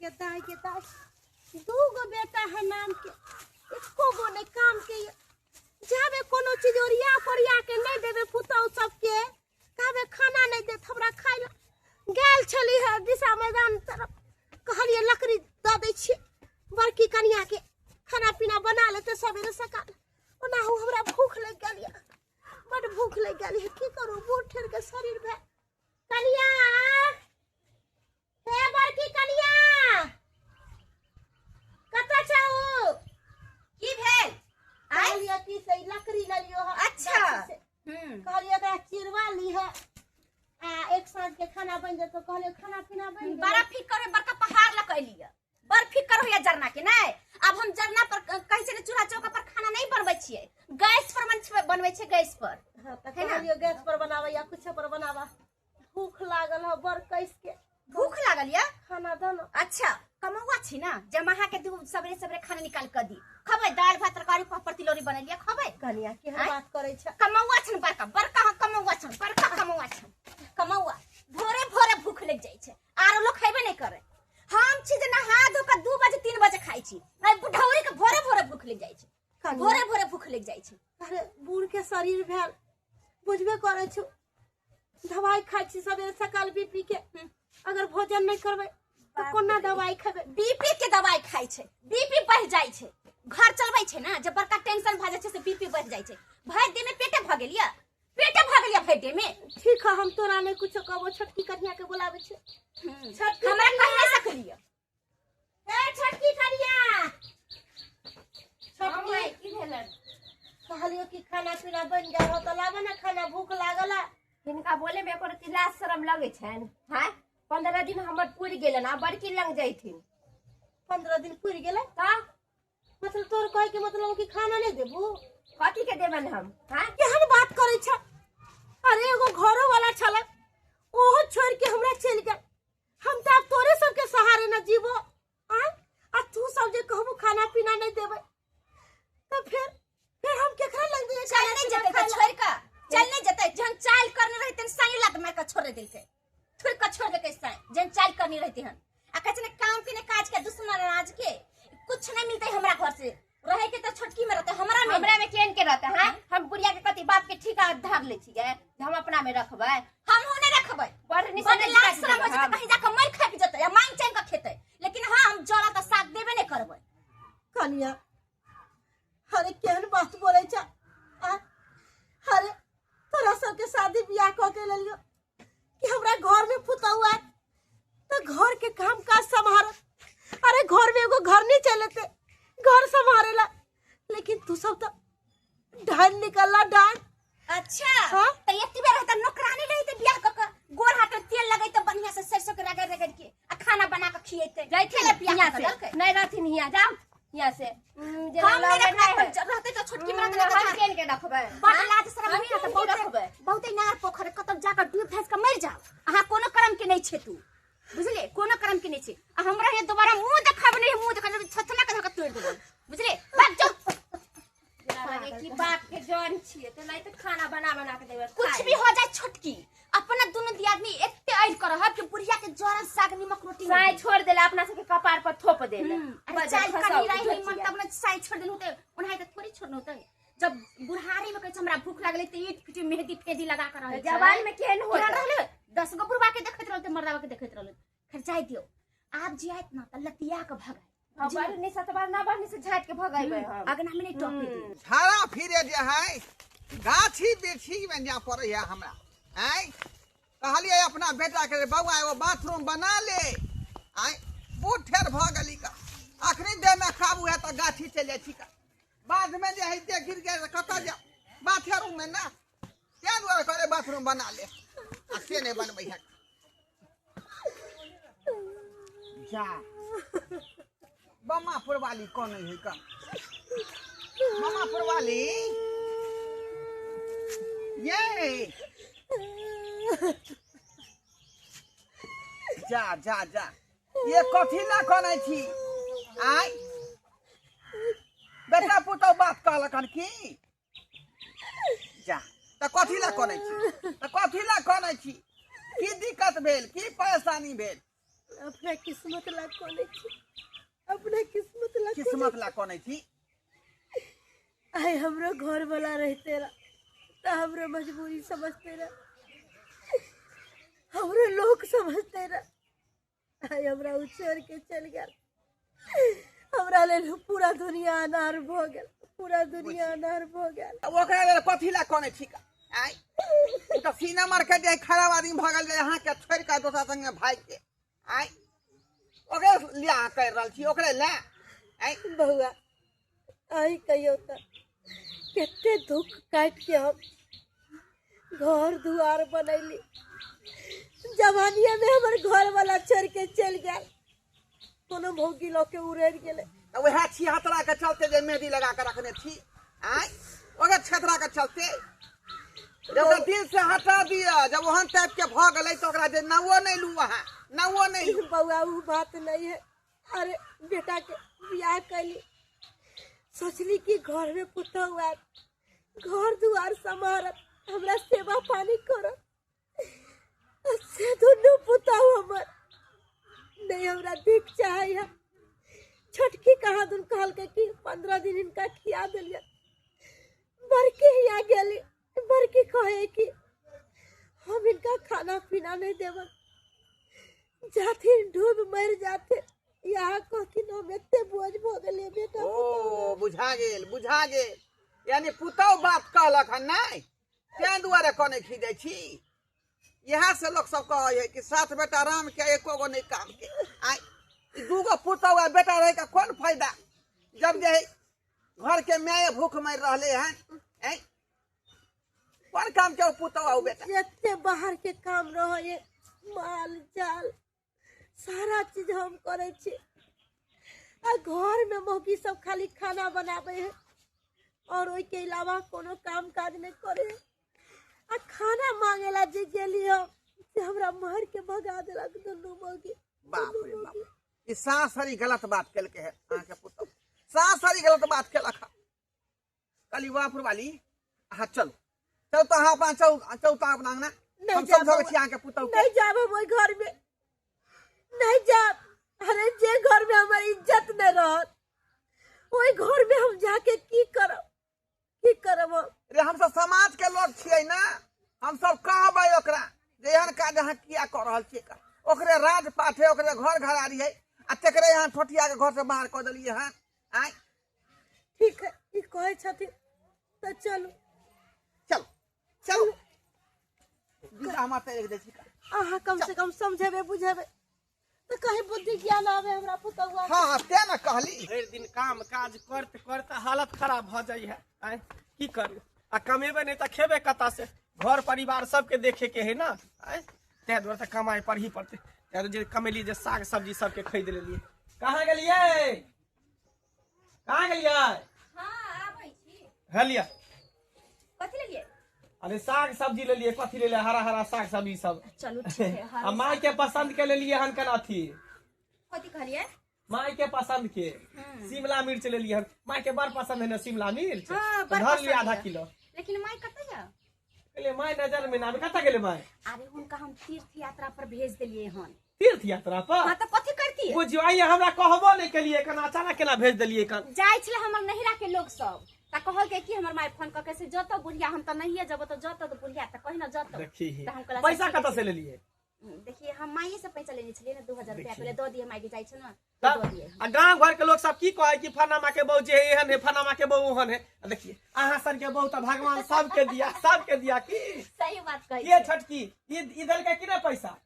के दाय के दाय, दू गो बेटा है नाम के, एको गो नहीं काम के। जाबे कोनो चीज ओरिया पोरिया के नहीं देबे पुतहु सबके, ताबे खाना नहीं देत हमरा खाइ ला। गेल छली है दिशा मैदान तरफ, कहलिए लकड़ी दऽ दै छियै बड़की कनिया के, खाना पीना बना लेते सवेरे सकाल। ओनाहु हमरा भूख लागि गेल यऽ, बड भूख लागि गेल यऽ, की करू, बूढ़ ठेर के शरीर भेल। कनिया, हे बड़की कनिया, कतऽ छौ? की भेल? आय? कहलियै की से ई लकड़ी लेलियो हँ। अच्छा। गाछी से। हम्म। कहलियै एकरा चिरवा लीह आ एक साँझ के खाना बनि जेतौ। कहलियै खाना पीना बनि गेलै। बड़ा फिकर है, बड़का पहाड़ लग एलियै, बड़ फिकर होइया जरना के। नहि, आब हम जरना पर कहै छै ने, चूल्हा चौका पर खाना नहि बनबै छियै, गैस पर बनबै छियै, गैस पर। हाँ, तऽ है ना? कहलियै गैस पर बनाबै या कुछो पर बनाबा, भूख लागल है बड़ कस के। भूख लागल या? खाना दो ना। अच्छा, कमौआ छी ना जे हम अहाँके दू सवेरे सवेरे खाना निकाल कऽ दी? खबै दालि भात तरकारी, पापड़ तिलौरी बनेलियै, खबै? कनिया, केहन आँय? बात करै छै? कमौआ छन बड़का बड़का, हाँ, कमौआ छन, बड़का कमौआ छन। कमौआ भोरे भोरे भूख लागि जाइ छै, आरो लोग खेबे नहि करे। हम छी जे नहा धो कऽ 2 बजे 3 बजे खाइ छी, आ बुढ़ौरी के भोरे भोरे भूख लागि जाइ छै। कनिया। भोरे भोरे भूख लागि जाइ छै। अरे, बूढ़ के शरीर भेल, बुझबे करै छु, दवाई खाइ छी सवेरे सकाल बीपी के। अगर भोजन नहि करबै तऽ बाप कोना रे। दवाई खेबै? बीपी के दवाई खाइ छै, बीपी बढ़ जाइ छै। घर चलबै छै ने, जब बड़का टेंशन भऽ जाइ छै से बीपी बढ़ जाइ छै। भरि देह में पेटे भऽ गेल या, पेटे भऽ गेल या भरि देह में। ठीक है, हम तोरा नहि कुछो कहबो, छोटकी कनिया के बोलाबै छी। छोटकी हमरा कनिया। कहि नहि सकलियै। ए छोटकी कनिया, छोटकी। माय, की भेलन? कहलियो कि खाना पीना बनि गेल हो तऽ लाबऽ ने खाना, भूख लागल है। हिनका बोले में एको रत्ती लाज शरम लगै छनि? हाँ, 15 दिन हमर पुरि गेलन, आ बड़की लग जैथिन। 15 दिन पुरि गेलै? तऽ मतलब तोर कहै के मतलब कि खाना नहि देबू? कथी के देबन हम? हाँ, केहन बात करै छ? अरे, एगो घरो वाला छलै, ओहो छोड़ के हमरा चलि गेल। हम तऽ आब तोरे सबके सहारे न जीबो। आँय, आ तू सब जे कहबू खाना पीना नहि देबै तऽ फेर हम केकरा लग जइयै? चल खाना नहीं पीना जेतै खाइ तऽ ला? छोड़ि कऽ चल नहीं जेतै। जहन चाल करने रहतै साई लात मारि कऽ छोड़ देलकै, थोड़ि कऽ छोड़ देलकै साई, जहन चाल करने रहते हन। आ कहै छै ने, काम के ने काज के दुश्मन राज के, कुछ नहीं मिलतै हमरा घर से। रहे के तऽ छोटकी में रहतै, हमरा में। हमरा में केहन के रहते? हाँ, हम बुढ़िया के कथी बाप के ठीका धार ले छियै जे हम अपना में रखबै? हमहूँ नहीं रखबै। बड़ बड़ निशान लाज शरम होइ छै तऽ कहीं जाके मरि खपि जेतै या मांगि चांगि कऽ खेतै, लेकिन हाँ, हम जरा तऽ साथ देबे नहि करबै। कनिया, अरे केहन बात बोलै छ? आँय? अरे, तोरा सबके शादी बियाह कऽ के लेलियो कि हमरा घर में पुतहु आयत तऽ घर के काम काज सम्हारत। अरे, घर में एगो घर नहीं चलेते घर सम्हारेला, लेकिन तू सब तऽ ढाल निकलला, डाल। अच्छा। हाँ? तऽ एतबे रहतै नौकरानी रहितै बियाह कऽ कऽ, गोर हाथ में तेल लगैतै बढ़िया से, सरसों के रगड़ रगड़ के, आ खाना बना कऽ खियेतै। जैथिन खेले बियाह हियाँ कऽ से देलकै। नहीं रहथिन हियाँ, जाओ हियाँ से। जेना हम नहीं लगै रखबै, नहि है। अपन रहतै तऽ छोटकी में रहतै, नहि हम तऽ केन के रखबै? बड़ लाज शरम हम होइया तऽ केन के बहुते रखबै? बहुते नार पोखर कतौ जाकऽ डूब धस कऽ मरि जाओ। अहाँ कोनो कर्म के नहीं छै तू, बुझले? कोनो कर्म के नहीं छै। आ हमरा हे दोबारा मुंह देखाब नहीं, मुंह देखाब छतना के धक्का तोड़ देबो, बुझले? भाग जाओ। जेना लगे कि बाप के जन छियै तऽ नहि तऽ खाना बना बना के देबै। कुछ भी हो जाए छोटकी, अपना दोनों दियादनी एते ऐल कर रहब कि बुढ़िया के जरल साग निमक रोटी नहीं साय दी। छोड़ देला, अपना सबके कपार पर थोप देला। अरे, बजर चाल खसाउ करनी के रही मन झोचिया। तब न साय छोड़ देलहुँ ते, ओनाहि तऽ थोड़ी छोड़लहुँ ते। जब बुढ़ारी में कहै छै हमरा भूख लागलै तऽ ईट फिटी मेहदी फेदी लगा कर रहै छै। जवान में केहन होत? केहन रहलै? 10 गो बुढ़वा के देखैत रहल, मर्दावा के देखैत रहल। खैर जाय दियौ, आब जियात ना तऽ लतिया के भगाय। बड़ निशा तऽ बड़ ना बड़ निशा झाटि के भगैबै हम। अगना में नहीं टपे दी। झाड़ा फिरे जे है गाछी बिरछी में जा पड़े है हमरा। आँय, कहलियै अपना बेटा के, रे बौआ, एगो बाथरूम बना ले। आँय, बूढ़ ठेर भऽ गेली का, अखनी देह में काबू है तऽ गाछी चलि जाइ छी का। बाद में जे है देह गिर गेल तऽ कतऽ जाउ? बाथरूम में ना, ताहि दुआरे कहलियै बाथरूम बना ले, आ से नहि बनबै है। जा, बमापुर वाली कौन है का? बमापुर वाली, ये जा जा जा, ये कथी ला कनै छी? आय, बेटा पुतहु बात कहलक हन की? जा, तऽ कथी ला कनै छी? तऽ कथी ला कनै छी? की दिक्कत भेल? की परेशानी भेल? अपना किस्मत ला कोने छी, अपना किस्मत ला किस्मत ला कोने छी। आइ हमरो घर वाला रहते रह तऽ हमरो मजबूरी समझते रह, हमरो लोग समझते रह। आइ हमरा ओ छोड़ के चलि गेल, हमरा लेल पूरा दुनिया अनार भऽ गेल, पूरा दुनिया अनार भऽ गेल। ओकरा लेल कथी ला कोने छी? आइ ओ तऽ सीना मार के जे खराब आदमी भऽ गेल जे अहाँके छोड़ि कऽ दोसरा संगे भागि के। आइ ओकरे लिया अहाँ करि रहल छी, ओकरे लए। आइ बौआ अहीं कहियौ तऽ कते दुख काटि के हम घर दुआर बनैली, जवानिये में हमर घर वाला छोड़ के चलि गेल, कोनो भौगी लऽ के उड़ैर गेलै। तऽ वएह छिहत्तरा के चलते जे मेहदी लगा के रखने छी, आँय ओकर छेतरा के चलते जब ओकरा दिल से हटा दिअ, जब ओहन टाइप के भऽ गेलै तऽ ओकरा जे नावो नहि लू, अहाँ नावो नहि लू। बौआ उ बात नहीं है। अरे बेटा के बियाह कैली, सोचली कि घर में पुतहु आयत, घर दुआर सम्हारत, हमरा सेवा पानी करत, से दुनू पुतहु हमर नहीं हमरा देख चाहे है। छोटकी कहाँ दुन कहलकै कि 15 दिन इनका खिया दिलियै, बड़की हिया गेली, बड़की कहे कि हम इनका खाना पीना नहीं देब, जाथिन डूब मर जाते, यहाँ कहथिन हम एते बोझ भऽ गेलियै बेटा। ओ बुझा गेल, बुझा गेल, यानी पुतहु बात कहलक हन नहि, तें दुआरे कने खीजै छी। इएह से लोक सब कहै है कि सात बेटा राम के एको गो नहीं काम के। आइ ई दूगो पुतहु आ बेटा रहे के कोन फायदा, जब जे है घर के माय भूख मरि रहले हन, आइ कोन काम के पुतहु आ बेटा। जते बाहर के काम रहे, माल जाल सारा चीज हम करै छी, आ घर में मौगी सब खाली खाना बनावे है और ओहि के अलावा कोनो काम काज नहीं करे है। आ खाना मांगेला जे गेली हम से हमरा मार के भगा देलक दुनू मौगी। बाप रे बाप, ई सासरी गलत बात केलकै है अहाँके पुतहु, सासरी गलत बात केलक हन। कहली बाप रे वाली, अहाँ चलू चलू तऽ अहाँ अपना चौ चौ तऽ अपना अंगना, नहीं हम जाब समझाबै छी अहाँके पुतहु के। नहीं जाब हम ओहि घर में, नहीं जाब। अरे जे घर में हमर इज्जत नहीं रहत ओहि घर में हम जाके की करब, की करब हम? रे हमसब समाज के लोग छियै ना, हमसब कहबै ओकरा जे एहन काज अहाँ किया कऽ रहल छियै। ओकरे राज पाठ है, ओकरे घर घरारी है, आ तेकरे यहाँ ठोठिया के घर से बाहर कऽ देलियै हन। आँय ठीक है, ई कहै छथिन तऽ चलू। चलू चलू, विदा हमरा तैर दै छी। अहाँ कम से कम समझेबै बुझेबै तऽ कहीं बुद्धि ज्ञान आवे हमरा पुतहुआ। हाँ तें ने कहली। भरि दिन काम काज करते करते हालत खराब भऽ जाइ है। आँय की करू, आ कमेबै नहि तऽ खेबै कतऽ से, घर परिवार सबके देखे के है ना। आँय ताहि दुआरे तऽ कमाइ पर ही पड़तै, ताहि जे कमेली जे साग सब्जी सबके खरीद लेलियै। कहाँ गेलियै, कहाँ गेलियै? हाँ आबै छी। हे लिअ। कथी लेलियै? अरे साग सब्जी लेलियै, कथी लेलियै? हरा हरा साग सब्जी सब। चलू ठीक है। आ माय के पसंद के लेलियै हन केना अथी। कथी कहलियै? माय के पसंद के शिमला मिर्च लेलियै हन, माय के बड़ पसंद है ना शिमला मिर्च। हाँ, तऽ बड़ धर लिअ पसंद आधा है। किलो। लेकिन माय कतऽ यऽ? कहलियै माय नजर में ना, कतऽ गेलै माय? अरे हुनका हम तीर्थ यात्रा पर भेज देलियै हन। तीर्थ यात्रा पर? हाँ तऽ कथी करतियै? बुझियौ आइए हमरा कहबो नहि केलियै, कना अचानक केना भेज देलियै कन? जाइ छलै हमर नैहरा के लोग सब, तऽ कहलकै कि हमर my phone कऽ के से जतऽ बुढ़िया, हम तऽ नहिये जबो तऽ जतऽ तऽ बुढ़िया तऽ कहि ना जतऽ। देखी तऽ हम कहलियै, पैसा ठीक कतऽ छै। से लेलियै? देखिए हम माइये से पैसा लेने छलियै ने 2000 रुपया, देखिए। पहिले दऽ दियै, माय के जाइ छै ने तऽ तब दऽ दियै। आ गाँव घर के लोग सब की कहै कि फलाना के बहू जे एहन है, फलाना के बहू ओहन है। आ देखिए अहाँ सन के बहू तऽ भगवान सबके दिया, सबके दिया की सही बात कहै के छियै। छोटकी ई देलकै कि नहि पैसा?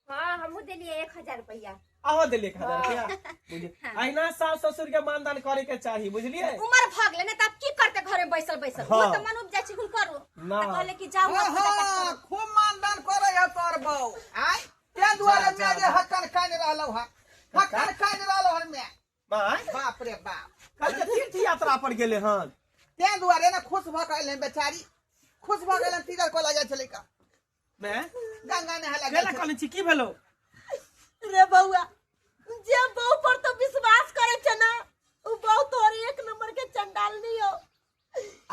हाँ हमहूँ देलियै 1000 रुपया। अहो देलियै 1000 रुपया। बुझलियै, अहिना सास ससुर के मानदान करे के चाही, बुझलियै? उमर भऽ गेलै ने तऽ आब की करतै घर में बैसल बैसल? हाँ। ओ तऽ मन उपजाइ छै हुनकरो। ना। तऽ कहले कि जाउ हाँ, पूजा पाठ हाँ, करू। खूब मानदान करे है तोर बहू। आँय तें दुआरे जा, मैं जा, जे जा। हक्कन कानि रहलौ हन, हक्कन कानि रहलौ हन मैं। माय? बाप रे बाप। कल के तीर्थ यात्रा पर गेले हन। तें दुआरे ने खुश भऽ के एलहन बेचारी, खुश भऽ गेलन, तीरथ कोला जाइ छलै का। मैं? गंगा नहाय ला केना जाइ छलै। कहने छी की भेलो? रे बौआ जे बहू पर तो विश्वास करे छै ना उ बहू तोहर 1 नंबर के चंडाल नहीं हो।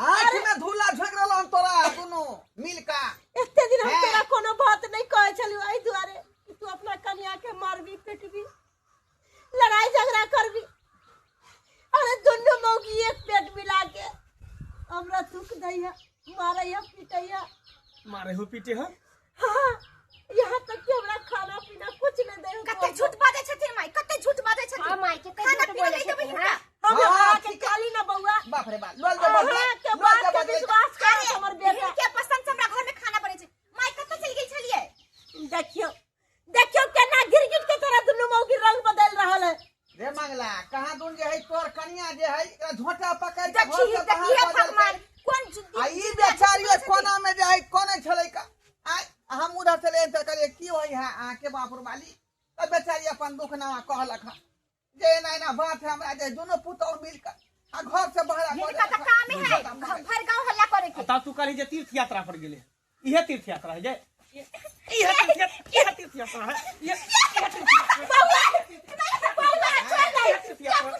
आँख में धूला झोंक रहल हन तोरा दुनू मिल का। एते दिन हम हैं? तोरा कोनो बात नहीं कहे छलियो एहि दुआरे कि तू अपना कनिया के मारबी दैया, मारैया पीटैया। मारे हो पीटे हो? हाँ, यहाँ तक कि हमरा खाना पीना कुछ नहीं दे। कते झूठ बाजै छथिन माई, कते झूठ बाजै छथिन। हाँ माई, कते खाना झूठ पीना बोलै नहीं देबै छथिन, हिनका। हाँ? हम हाँ, अहाँके ठीक है। कहली ना बौआ, बाप रे बाप, लोल दे बदले, अहाँके लोल बात दे के बदले। विश्वास अरे करत हमर बेटा। हिनके पसंद से हमरा घर में खाना बनै छै। माई कतऽ चलि गेल छलियै? देखियो देखियो केना गिरगिट के तरह दुनू मौगी रंग बदल रहल है। रे मंगला, कहाँ दून जे है तोर कनिया जे है एकरा झोंटा पकड़ के देखी घर से बाहर देखिए कऽ देलकै। भगवान कोन आ ई बेचारी ओहि कोना में जे है कोने छलै का आय, हम उधर से ले तऽ कहलियै की होइ है अहाँके बाप वाली, तऽ बेचारी अपन दुख नामा कहलक हँ जे एना एना बात है, हमरा जे दुनू पुतहु मिल कऽ आ घर से बाहर कऽ हिनका तऽ देलक हँ। कामे है झोंटा पकड़ि भरि गाँव हल्ला करे के। आ तब तू कहली जे तीर्थ यात्रा पर गेले, इहे तीर्थ यात्रा है जे, इहे तीर्थ यात्रा, इहे तीर्थ यात्रा है, इहे इहे तीर्थ यात्रा, इहे तीर्थ यात्रा,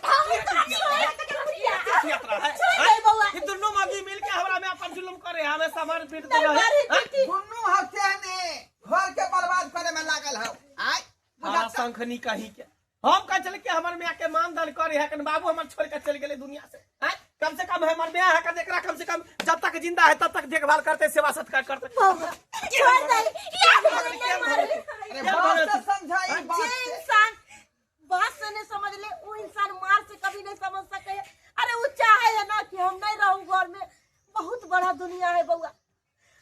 तीर्थ यात्रा है। दे बौआ। ई दुनू मगी मिल के हमरा में अपन जुलुम करे, हमेशा मार पीट नहीं दे रहे। मारी पीटी। दुनू हफ्ते ने घर के बर्बाद करे में लागल हौ। आय हमारा शंखनी कही के हम कह चले कि हमर माय के मान दान करे है, कन बाबू हमर छोड़ के चल गेले दुनिया से। हैं, कम से कम हमर माय है कन एकरा कम से कम जब तक जिंदा है तब तक देखभाल करते, सेवा सत्कार करते। बौआ छोड़ दे, अरे बात से समझाई बात जे से। इंसान बात से नहीं समझ ले वो इंसान मार से कभी नहीं समझ सके है। अरे वो चाहे है ना कि हम नहीं रहूं घर में, बहुत बड़ा दुनिया है बउआ।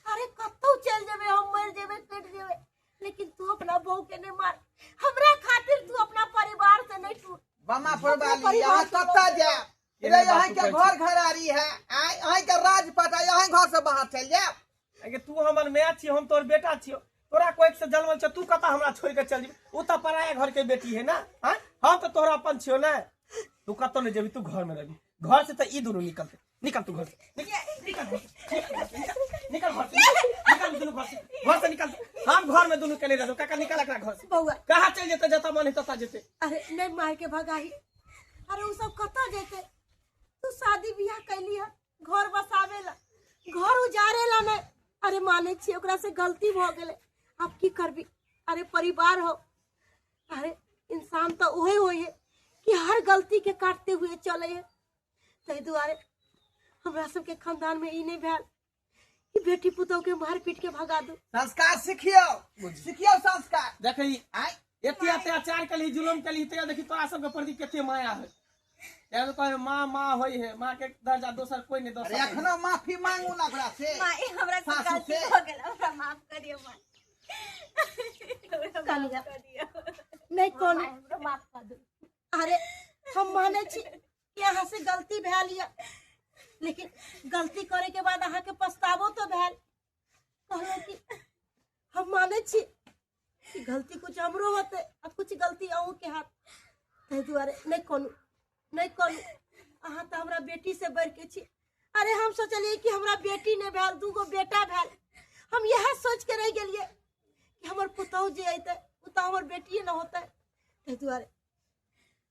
अरे कतौ चल जेबे, हम मर जेबे, कट जेबे, लेकिन तू अपना बहू के नहीं मार। हमरा खातिर तू अपना परिवार से नहीं टूट। बमा अपना फरवाली परिवार यहाँ से कत्ता जाए केना रे, यहाँ बात के कहै घर घरारी है, आय अहीं के राजपाट है, यहाँ घर से बाहर चल जाए। अगे तू हमर माय छियो, हम तोर बेटा छियो, तोरा कोई से जन्मल छ, तू कता हमरा छोड़ के चल जेबी? उ त पराया घर के बेटी है ना। हां, हम त तोरा अपन छियो ना, तू कतौ नहीं जेबी, तू घर में रहबी। घर से त ई दुनू निकलते, निकल तू घर से, निकल निकल घर से, निकल निकल घर से, निकल दुनू घर से, घर से निकल। हम घर में दुनू के नहीं रहबो काका, निकल एकरा घर से। बउआ कहाँ चल जेते, जता मन है तता जेते। अरे नहीं मार के भगाही, अरे उ सब कतौ जेते? तू शादी बियाह कैली है घर बसावे ला, घर उजारे ला नहीं। अरे माने छी ओकरा से गलती भ गेलै, अब की करबी? अरे परिवार हो, अरे इंसान तो वही होई है कि हर गलती के काटते हुए चले है। ताहि दुआरे हमरा सबके खानदान में ई नहीं भेल कि बेटी पुतोह के मार पीट के भगा दू। संस्कार सिखियो, सिखियो संस्कार। देखी आय एते अत्याचार कली, जुलम कली, ते देखी तोरा सबके प्रति कते माया है। तें तो कहे माँ माँ होई है, माँ के दर्जा दोसर कोई नहीं दो अरे सकै है। एखनो माफी मांगू ना ओकरा से। माई हमरा से सासु गलती से। हो गेल, हमरा माफ करियो माई, हमरा माफ कनिया। कर दियो। नहीं कोनो माई, हमरो माफ कर दू। अरे हम माने छी कि अहाँ से गलती भेल या, लेकिन गलती करे के बाद अहाँ के पछतावो तो भेल। कहलो कि हम माने छी कि गलती कुछ हमरो होते आ कुछ गलती अहूँ के हाथ, ताहि दुआरे नहीं कोनो नहीं कोनो, अहाँ तऽ हमरा बेटी से बढ़ के छी। अरे हम सोचलिए कि हमरा बेटी नहीं भेल, दूगो बेटा भेल, हम इएह सोच के रह गेलिए कि हमर पुतहु जे अयतै ओ तऽ हमर बेटिए न होतै। ताहि दुआरे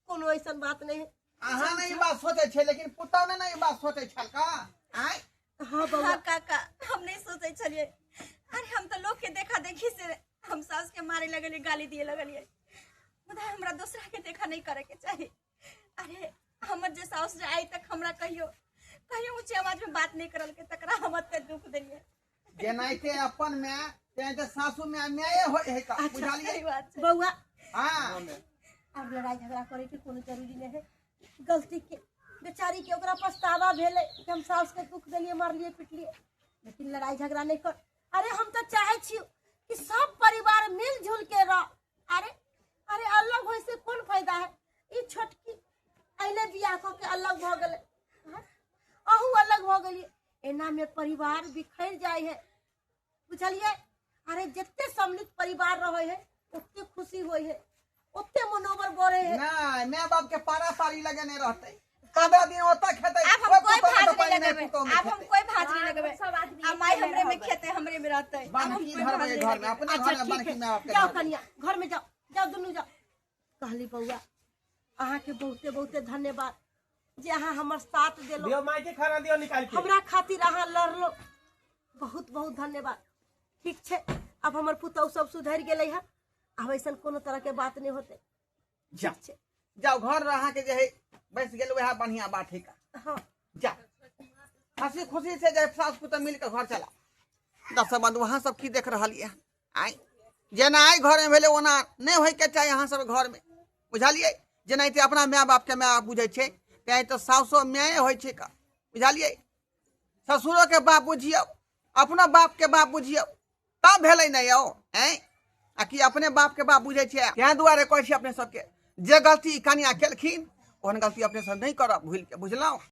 कोनो ऐसन बात नहीं है। अहाँ नहीं ई बात सोचै छै, लेकिन पुतहु ने नहीं ई बात सोचै छल का? आय हाँ बउआ। हाँ काका, हम नहीं सोचे छलिए। अरे हम तो लोग के देखा देखी से हम सास के मारे लगलिए, गाली दिए लगलिए, मुदा हमरा दूसरा के देखा नहीं करे के चाही। अरे हमर जे सास जे आइ तक हमरा कहियो कहियो ऊंची आवाज में बात नहीं करल के, तकरा हम अते दुख देलिए। जेनाइते अपन माय तेनाहिते सासू माय माये होइ है का, बुझलियै? सही बात छै। बउआ हाँ अब लड़ाई झगड़ा करे के कोनो जरूरी नहीं है। गलती के बेचारी के ओकरा पछतावा भेलै कि हम सास के दुख देलिए, मारलिए पिटलिए, लेकिन लड़ाई झगड़ा नहीं कर। अरे हम तो चाहे छी कि सब परिवार मिलजुल के रह। अरे अरे अलग होय से कोन फायदा है? ई छोटकी अइले बियाह कऽ के अलग भऽ गेलै, हाँ? अहू अलग भऽ गेलियै, एना में परिवार बिखर जाइ है, बुझलियै? अरे जते सम्मिलित परिवार रहे है ओते खुशी होइ है, ओते मनोबल बढ़े है। नहीं, माय बाप के पारा पारी लगेने रहतै, 15 दिन ओतऽ खेतै, आब हम ओहि कोई पुतोह भाज में तऽ नहीं पानि नहि लगेबै, पुतोह में आब हम खेतै। कोई भाज नहीं लगेबै। सब आदमी आ माई एके हमरे में रहबै। खेते, हमरे में रहतै। आब हम बान्हकी कोई धरबै भाज नहीं घर में, लगेबै। अपने अच्छा घर में ठीक है, बान्हकी माय बाप के जाओ धरबै। कनिया घर में जाओ, जाओ दुनू जाओ। कहली बउआ अहाँके बहुते बहुते धन्यवाद जे अहाँ हमर साथ देलो, दियो माय के खाना दियो निकाल के। हमरा खातिर अहाँ लड़लो, बहुत बहुत धन्यवाद। ठीक छै, अब हमर पुतहु सब सुधरि गेलै है, आब ऐसन कोनो तरह के बात नहीं होते। जा ठीक छै। जाओ घर अहाँके जे है बैस गेल, वएह बढ़िया बात है का। हाँ जा। हंसी खुशी से जे सास पुतोह मिल के घर चला। दर्शक बंधु अहाँ सब की देख रहल ये आइ जेना आइ घरमे भेलै ओना नहि होइके चाही अहाँ सब घरमे, बुझलियै? जेनाहिते अपना माय बापके माय बाप बुझै छै तेनाहिते सासो माये होइ छै का, बुझलियै? ससुरोके बाप बुझियौ, अपनो बापके बाप बुझियौ, तब भेलै ने यौ। आँय आ कि अपने बापके बाप बुझै छियै? ताहि दुआरे कहै छी अपने सबके जे गलती कनिया केलखिन ओहन गलती अपने सब नहि करब भूलिके, बुझलहुँ?